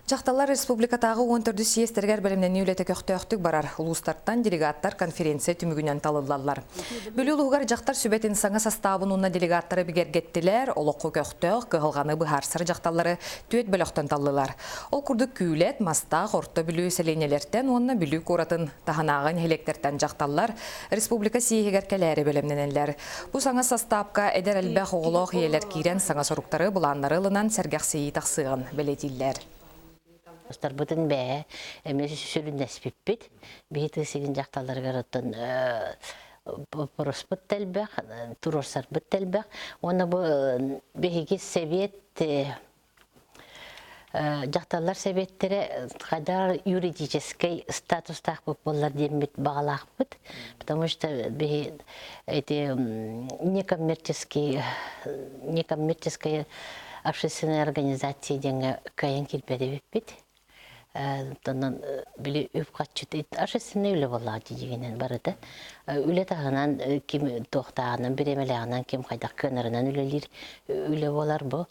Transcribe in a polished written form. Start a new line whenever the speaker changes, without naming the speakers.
Дьахталлар республикатааҕы 14 съезтэригэр бэлэмнэнии үлэтэ көхтөөхтүк барар. Улуустартан делегаттар конференция түмүгүнэн талыллаллар. Бүлүү улууһугар дьахтар сүбэтин саҥа састаабын уонна делегаттары бигэргэттилэр, олоххо көхтөөх, кыһалҕаны быһаарсар дьахталлары түөрт бөлөхтөн таллылар. Ол курдук Күүлэт, Мастаах, Орто Бүлүү сэлиэнньэлэртэн уонна Бүлүү куоратын таһынааҕы нэһилиэктэртэн дьахталлар республика съеһигэр кэлээри бэлэмнэнэллэр. Бу саҥа састаапка эдэр элбэх оҕолоох ийэлэр киирэн саҥа соруктары, былааннары ылынан сэргэхсийии тахсыаҕын бэлиэтииллэр.
Устарбытын бэйэ эмиэ сүрүннэспиппит. Биһи тыа сирин дьахталларыгар оттон боппуруоспут да элбэх, туруорсарбыт да элбэх. Уонна бу биһиги сэбиэт Дьахталлар сэбиэттэрэ хайдах юридическэй статустаахпыт буоллар диэммит баҕалаахпыт, потому что биһи эти некоммерческий некоммерческая общественная организация диэҥҥэ кыайан киирбэт эбиппит. Онон били үп-харчы общественный үлэ буоллаҕа дьиигинэн барыта. Үлэ таһынан ким туохтааҕынан, бириэмэлээҕинэн ким хайдах кыанарынан үлэлиир үлэ буолар бу.